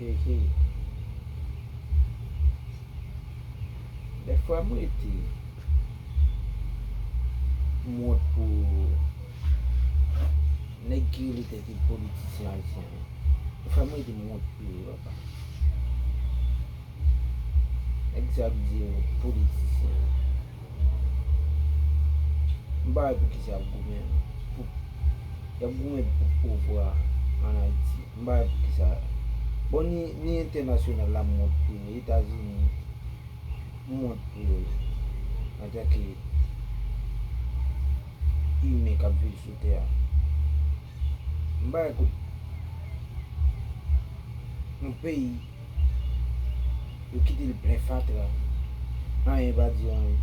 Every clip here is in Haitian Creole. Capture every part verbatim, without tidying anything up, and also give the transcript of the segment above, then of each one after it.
Hehe. Dèfwa m rete m wont pou nèg ki rele tèt li politisyen ayisyen an. Dèfwa m rete m wont pou yo, papa. Nèg sa ap di yo politisyen. M pa wè poukisa y ap goumen pou, y ap goumen pou pouvwa ann Ayiti. M pa wè poukisa. Bon, ni, ni entènasyonal la, m wont pou yo. Etazini, m wont pou yo. Antanke imen k ap viv sou tè a. M pa wè kot yon peyi, yo kite l plen fatra. Anyen pa di yo anyen.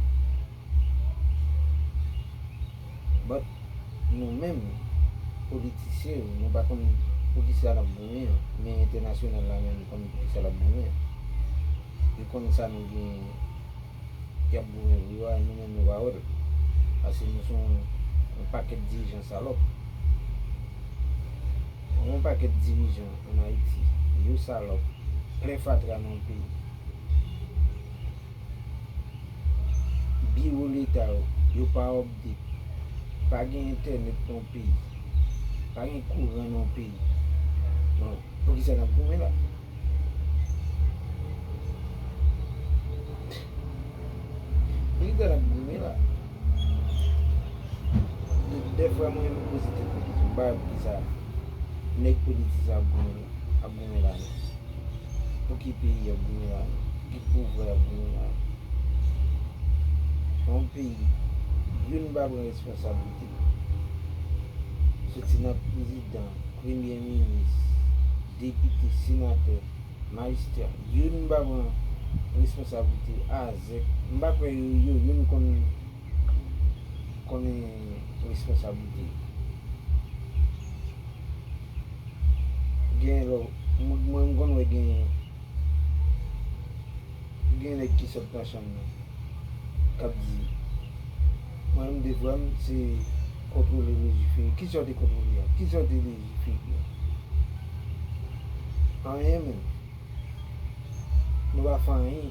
But nou menm, politisyen yo, nou pa konn poukisa n ap goumen an, men entènasyonal la menm konn poukisa l ap goumen an. Yo konn sa nou genyen, y ap goumen pou yo a, nou menm nou pa wè l. Paske nou se yon, yon pakèt dirijan salòp. Yon pakèt dirijan ann Ayiti, yo salòp, plen fatra nan yon peyi. Biwo leta yo, yo pa update. Pa gen entènèt nan yon peyi. Pa gen kouran nan yon peyi. Bon, poukisa n ap goumen la? Poukisa n ap goumen la? Dèfwa mwen menm poze tèt mwen kesyon, m pa wè poukisa nèg politisyen ap goumen, ap goumen la non. Pou ki peyi y ap goumen la non? Pou ki pouvwa y ap goumen la non? Yon peyi, youn pa pran responsablite. Soti nan prezidan, premye minis, depite, senatè, majistra, youn pa pran responsablite a zèk. M pa kwè yo, yo youn konn, konnen responsablite. Gen lè, mwen, mwen, m konn wè gen, gen nèg ki sot nan chanm nan, k ap di, mwen menm, devwa m, se kontwole lejiferik. Kisa w te kontwole a? Kisa w te lejiferik la? Anyen menm. Nou pa fè anyen.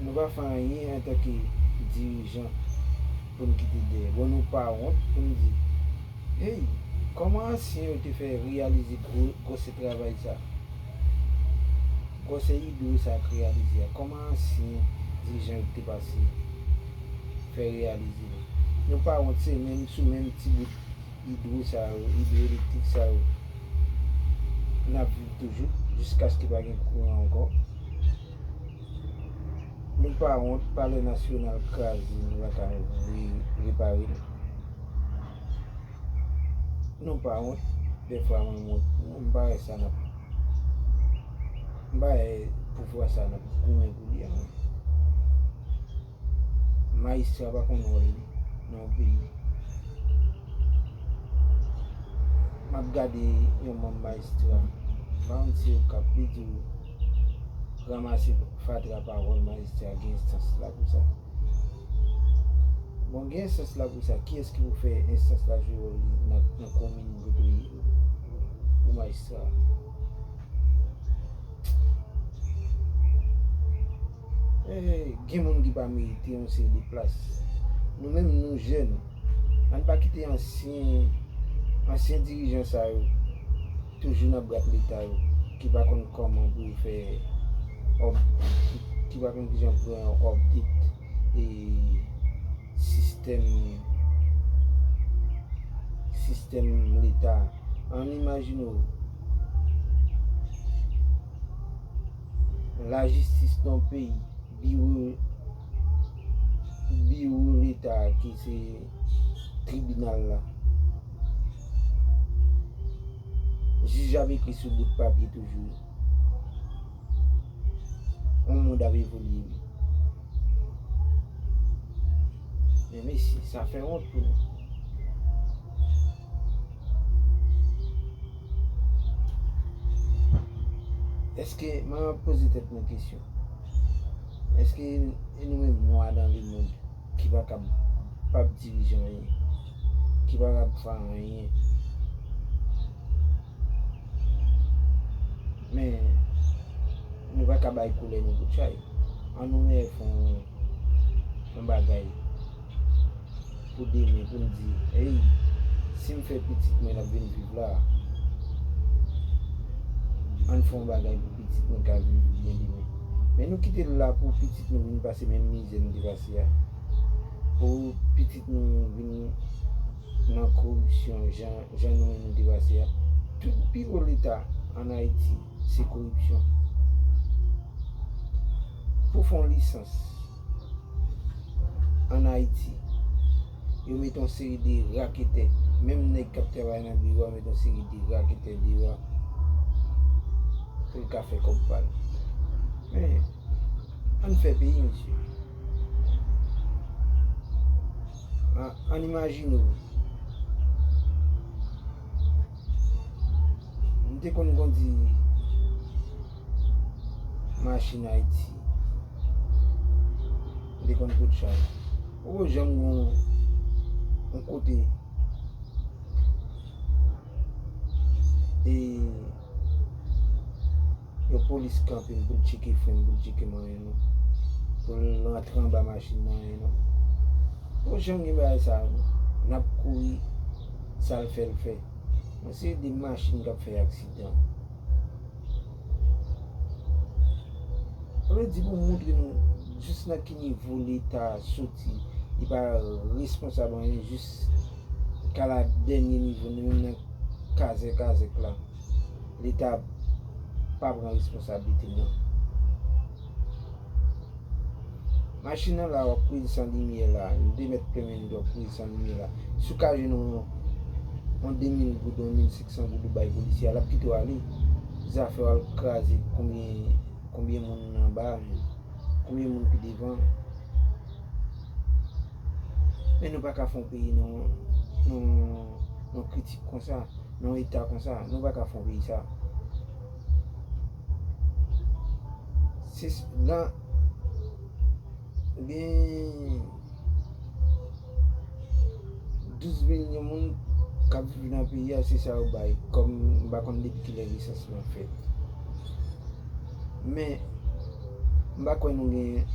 Nou pa fè anyen antanke dirijan pou n kite dèyè. Bon, nou pa wont pou n di, hey, kòman ansyen yo te fè reyalize gwo, gwosè travay sa? Gwosè idwo sa k reyalize a? Kòman ansyen dirijan yo te pase fè reyalize l? Nou pa wont, se menm sou menm ti bout idwo sa yo, idwo elektrik sa yo, n ap viv toujou, jiskaske pa gen kouran ankò. Nou pa wont, Palè Nasyonal kraze, nou pa ka re-, repare l. Nou pa wont, dèfwa mwen wont, m pa wè sa n ap, m pa wè pouvwa sa n ap goumen pou li a. Majistra pa konn wòl li nan yon peyi. M ap gade yon manm majistra, m pa konn si Okap, li di w ranmase fatra pa wòl majistra, gen enstans la pou sa. Bon, gen enstans la pou sa, kiyès ki pou fè enstans la jwe wòl li nan, nan komin kote w ye, ou majistra? Eh, gen moun ki pa merite yon seri de plas. Nou menm, nou jèn. Ann pa kite ansyen, ansyen dirijan sa yo toujou nan brat Leta yo, ki pa konn kòman pou yo fè up-, ki, ki pa konn kijan pou yo update e sistèm, sistèm Leta. Ann imajine w, lajistis nan yon peyi, biwo, biwo Leta ki se tribinal la. Jij ap ekri sou bout papye toujou. Yon mond ap evolye, wi. Men mesye, sa fè wont pou nou. Èske, mwen ap poze tèt mwen kesyon, èske e nou menm nwa dans le monde ki pa kab, p ap dirije anyen, ki pa kab fè anyen? ka bay koulè nou bout chay. An nou mèt fè yon, yon bagay pou demen, pou n di, ey, si m fè pitit mwen, l ap vin viv la. An n fè yon bagay pou pitit mwen ka viv byen demen. Men nou kite l la pou pitit nou vin pase menm mizè n te pase a. Pou pitit nou vin nan koripsyon jan, jan nou menm nou te pase a. Tout pi wo leta ann Ayiti, se koripsyon. Pou fè yon lisans ann Ayiti, yo mete yon seri de raketè. Menm nèg k ap travay nan biwo a mete yon seri de raketè deyò pou l ka fè kòb pa l. Men, ann fè peyi, mesye. An, ann imajine w. M te konn kondi machin Ayiti. M te konn bout chay. Poko janm gen yon, yon kote e yon polis kanpe m pou l tcheke fren m, pou l tcheke manyen nou, pou l rantre anba machin manyen nou. Poko janm gen bagay sa yo, non. N ap kouri, sa l fè, l fè. Yon seri de machin k ap fè aksidan. Sa vle di pou montre nou jis nan ki nivo Leta soti, li pa responsab anyen, jiska la dènye nivo, nou menm nan kazèk kazèk la, Leta pa pran responsablite l, non. Machin nan la, w ap kouri san limyè la. Nou te mèt plen minit w ap kouri san limyè la. Si w ka jwenn yon, yon de mil goud, yon mil senk san goud ou bay polisye a, l ap kite w ale. Zafè w al kraze konbyen, konbyen moun anba, konbyen moun pi devan. Men nou pa ka fè yon peyi nan, nan, nan kritik konsa, nan eta konsa. Nou pa ka fè yon peyi sa. Se s-, nan, gen douz milyon moun k ap viv nan peyi a, se sa yo bay kòm, m pa konn depi kilè resansman fèt. Men, m pa kwè nou gen,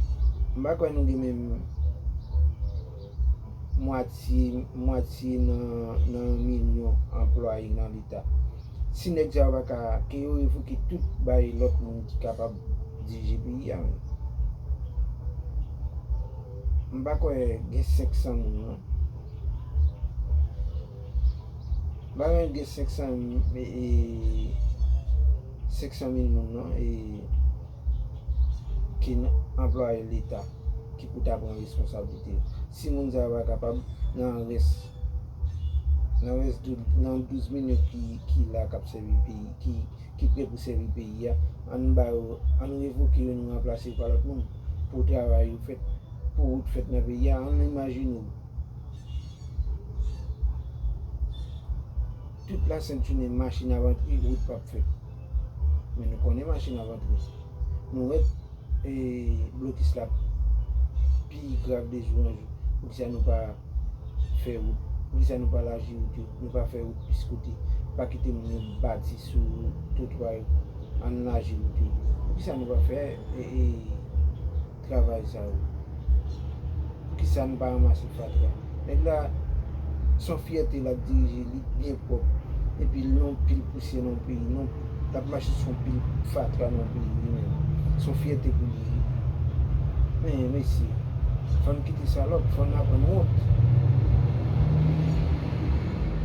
m pa kwè nou gen menm mwatye, mwatye nan, nan yon milyon anplwaye nan Leta. Si nèg sa yo pa ka, ke yo revoke tout, bay lòt moun ki kapab dirije peyi a, men. M pa kwè gen senk san moun, non. M pa kwè gen senk san, e, e, senk san mil moun, non, e, ki n-, anplwaye Leta, ki pou ta pran responsablite yo. Si moun sa yo pa kapab, nan rès, nan rès dou-, nan douz milyon ki, ki la k ap sèvi peyi, ki, ki prè pou sèvi peyi a, ann ba yo, ann revoke yo, nou ranplase yo pa lòt moun. Pou travay yo fèt, pou wout fèt nan peyi a, ann imajine w. Tout lasent jounen, machin ap antre, wout p ap fèt. Men nou konnen machin ap antre. Nou wè, e, blokis la ap pi grav de jou an jou. Poukisa nou pa fè wout? Poukisa nou pa laji wout yo? Nou pa fè wout plis kote. Pa kite moun yo bati sou twotwa yo. Ann laji wout yo. Poukisa nou pa fè, e, e, travay sa yo? Poukisa nou pa ranmase fatra? Nèg la, se yon fyète l ap dirije, li byen pwòp. Epi l nan yon pil pousyè nan yon peyi, nan, l ap mache sou yon pil fatra nan yon peyi, li menm. Se yon fyète pou li ye. Men, mesye, fò n kite salòp, fò n aprann wont.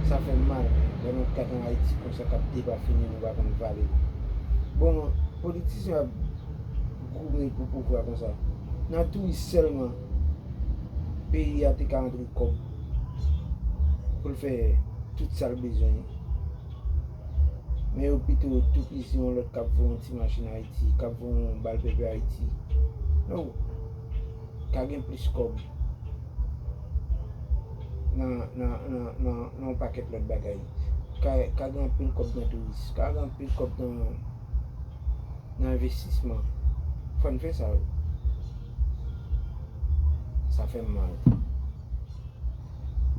Sa fè m mal, men, lè m ap gade yon Ayiti konsa k ap depafini, nou pa konn vale. Bon, politisyen ap goumen pou pouvwa konsa. Nan touris sèlman, peyi a te ka antre kòb pou l fè tout sa l bezwen. Men yo pito toupizi yon lòt k ap voye yon ti machin Ayiti, k ap voye yon bal pèpè Ayiti. No. Ka gen plis kòb nan, nan, nan, nan, nan yon pakèt lòt bagay. Ka, ka gen anpil kòb nan touris. Ka gen anpil kòb nan, nan envestisman. Fò n fè sa wi. Sa fè m mal.